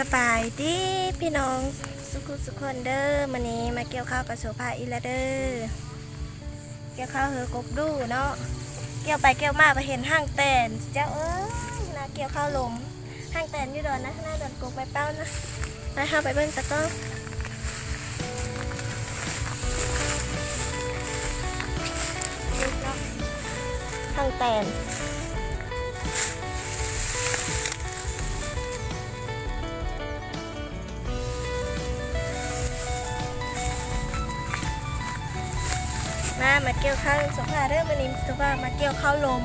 ສະບາຍດີພີ່ນ້ອງສຸກໆ ສຸກຄົນເດີ. ມື້ນີ້ມາກ່ຽວເຂົ້າກັບໂສພາອີກແລ້ວເດີ. ກ່ຽວເຂົ້າເຮີກົກດູເນາະ, ກ່ຽວໄປກ່ຽວມາໄປເຫັນຮັງແຕນ. ເຈົ້າເອີຍ ໜ້າກ່ຽວເຂົ້າລົມ, ຮັງແຕນຢູ່ດອນນະ, ໜ້າດອນກົກໄປເປົ້ານະ. ໄປ ເຮົາໄປເບິ່ງຕະກ້ອງ. ຮັງແຕນ. ມາ ມາກ່ຽວເຂົ້ານຳໂສພາເດີ. ມື້ນີ້ໂສພາມາກ່ຽວເຂົ້າລົມ,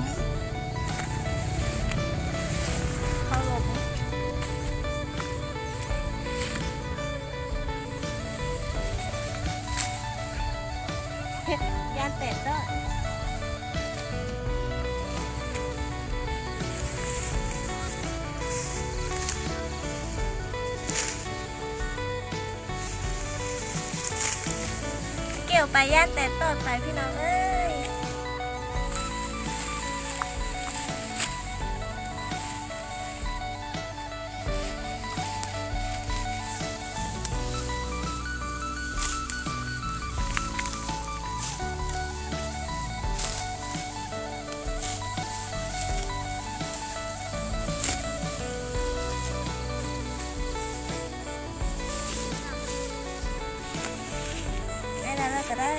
ເຂົ້າລົມ. ຢ້ານແຕນຕອດ. ກ່ຽວໄປຢ້ານແຕນຕອດໄປ ພີ່ນ້ອງເອີຍ. ໄດ້ແລ້ວ ແລ້ວກໍໄດ້.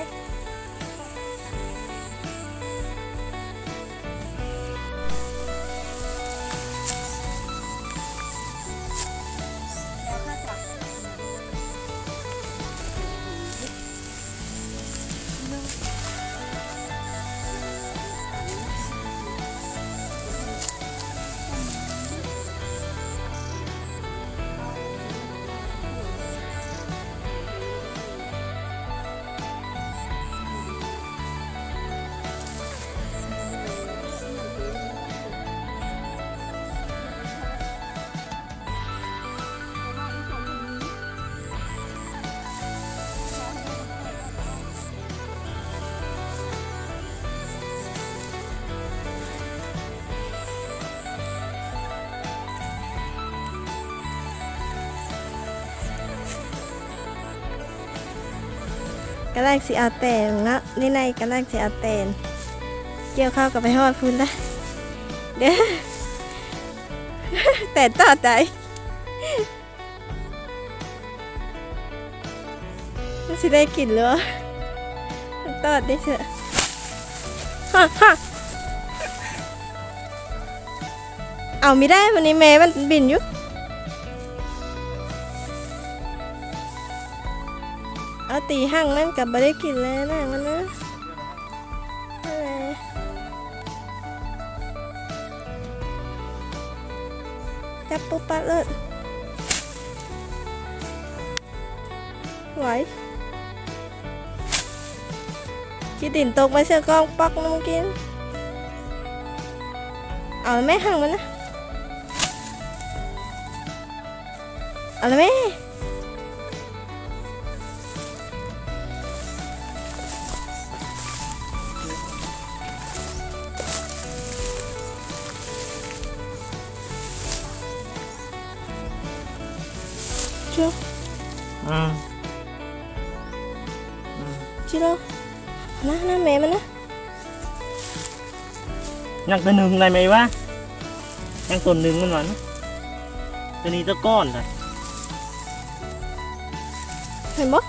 ກຳລັງຊິເອົາແຕນເນາະ, ນີ້ນາຍກຳລັງຊິເອົາແຕນ. ກ່ຽວເຂົ້າກໍໄປຮອດພຸ້ນລະເດີ. ແຕນຕອດໃດ ມັນຊິໄດ້ກິນຫຼືບໍ່? ມັນຕອດເດ້ເຊາະ. ຮະ ຮະ ເອົາມີໄດ້ ວັນນີ້ແມ່ມັນບິນຢູ່. ເອົາຕີຫາງມັນກໍບໍ່ໄດ້ກິນແລ້ວນະ ມັນນະ. ຈັບປຸບປັບໂລດ. ໄຫວ. ຂີ້ດິນຕົກມາໃສ່ກ້ອງປອກນຳກິນ. ເອົາແມ່ຫາງມັນນະ. ເອົາລະແມ່. ເຈົ້າ ອືມ ອືມ ຈິໂລ ນະ ນະ ແມ່ມັນນະ. ຍັງຕົວໜຶ່ງໄດ້ໄໝວະ? ຍັງຕົວໜຶ່ງມັນວ່ານະ. ຕົວນີ້ຕົວກ້ອນນະ ເຫັນບໍ່?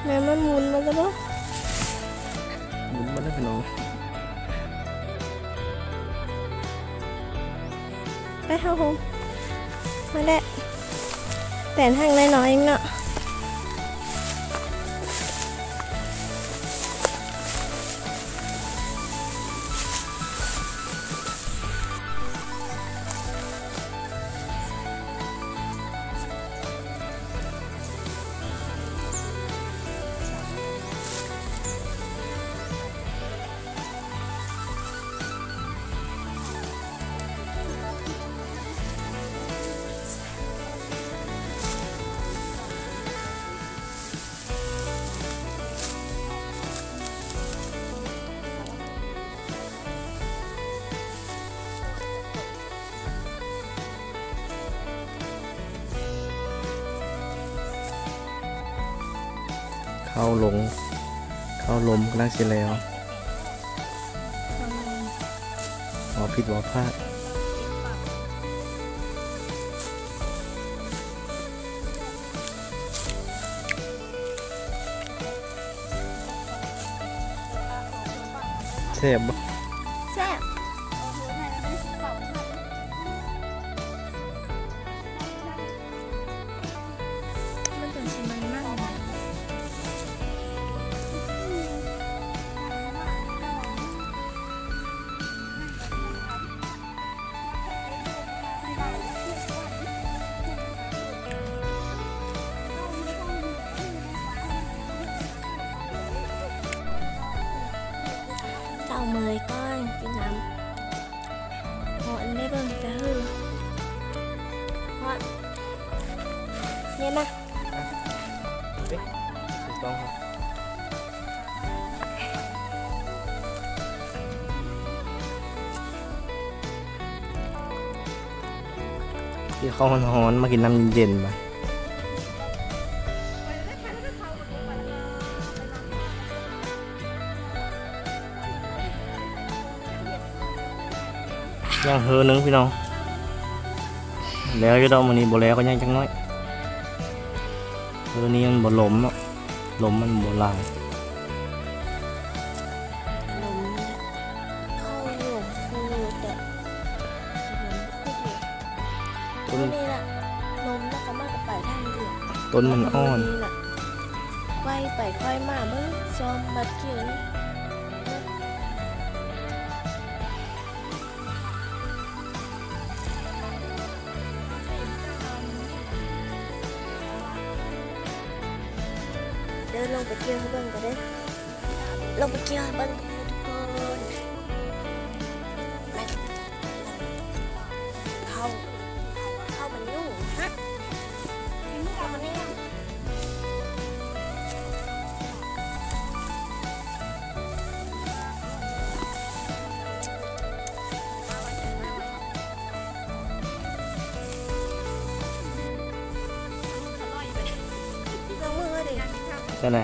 ແມ່ມັນໝູນມາແລ້ວບໍ່? ໝູນມາແລ້ວພີ່ນ້ອງ. ໄປເຮົາໂຮມ ມາແຫຼະ ແຕນຫາງນ້ອຍໆເອງເນາະ. ເ ເຂົ້າລົງ ເຂົ້າລົມກຳລັງຊິແລ້ວ. ເວົ້າຜິດເວົ້າພາດ. ແຊບບໍ່? ແຊບ. ມັນຈັ່ງຊິມັນໆ. ເຕົ້າເມີຍກ່ອນ ກິນນ້ຳ. ຮ້ອນເດ້ ເບິ່ງແຕ່ຫື ຮ້ອນ. ເມັນນະ ກິນເຂົ້າຮ້ອນໆ ມາກິນນ້ຳເຢັນໆ ບາດ. ຍັງເຮີໜຶ່ງພີ່ນ້ອງ ແລ້ວຢູ່ດອກ ມື້ນີ້ບໍ່ແລ້ວກໍຍັງຈັກໜ້ອຍ. ເຮີນີ້ມັນບໍ່ລົມເນາະ ລົມມັນບໍ່ຫຼາຍ. ລົມນີ້ເຂົ້າຢູ່ ຄືແຕ່ລົມຄື ຕົ້ນນີ້ລະ ລົມລະກະມາກະໄປທາງດຽວ. ຕົ້ນມັນອ່ອນ ນີ້ລະ ໄຂວ້ໄປໄຂວ້ມາເບິ່ງ ຊອມບັດເກີນ. ເດີ ລົງໄປກ່ຽວໃຫ້ເບິ່ງກ່ອນເດີ ລົງໄປກ່ຽວໃຫ້ເບິ່ງທຸກຄົນ. ເຂົ້າ ເຂົ້າມັນຢູ່ຮະ ເຂົ້າມັນຢູ່. ຈັ່ງໃດ?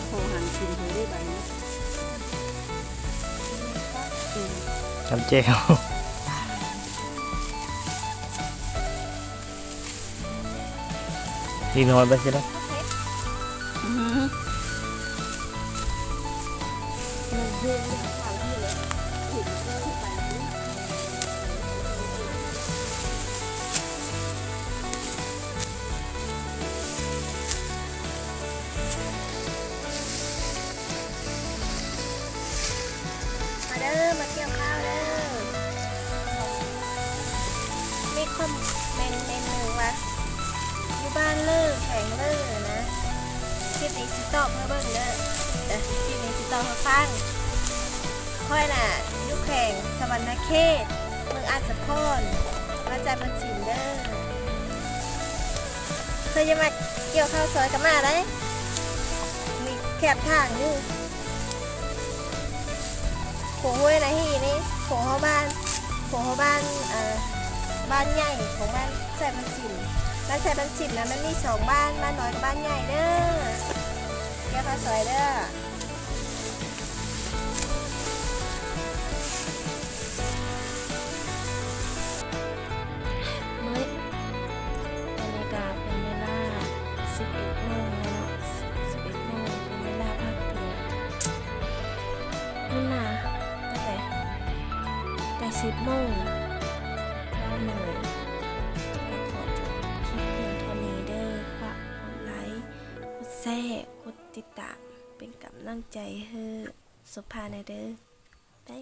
ຂໍຫາງກິນເພິ່ນເດ້ບາດນີ້ ອືມ ກັບແຈ່ວ. ນິດໜ້ອຍໄປຊິເນາະ. ມາເດີ ມາກ່ຽວເຂົ້າເດີ. ມີຄອມເມັນເມັນໜຶ່ງວ່າ ຢູ່ບ້ານເລີ ແຂວງເລີນະ. ຄລິບນີ້ຊິຕອບໃຫ້ເບິ່ງເດີ ເອີ ຄລິບນີ້ຊິຕອບໃຫ້ຟັງ. ຂ້ອຍນະ ຢູ່ແຂວງສະຫວັນນະເຂດ ເມືອງອາດສະພອນ ບ້ານຊາຍເພິ່ນສິນເດີ. ເພິ່ນຢາກມາກ່ຽວເຂົ້າຊອຍກະມາໄດ໋ ມີແຄມທາງຢູ່. ຂົວຫ້ວຍນາຮີ່ນີ້ ຂົວຮອບບ້ານ ຂົວຮອບບ້ານ ເອີ ບ້ານໃຫຍ່ຂອງບ້ານຊາຍເພິ່ນສິນ. ບ້ານຊາຍເພິ່ນສິນນະ ມັນມີສອງບ້ານ ບ້ານນ້ອຍກັບບ້ານໃຫຍ່ເດີ. ແກ້ວຂ້າວສອຍເດີ. ມື້ ຕອນນີ້ກະເປັນເວລາສິບເອັດໂມງແລ້ວເນາະ ສິບເອັດໂມງ ເປັນເວລາພັກເບຣກ. ເພິ່ນມາຕັ້ງແຕ່ ແຕ່ສິບໂມງ ເພາະວ່າເມື່ອຍ ແຊ ກົດຕິດຕາມ ເປັນກຳລັງໃຈໃຫ້ໂສພາແດ່ເດີ. ບາຍ.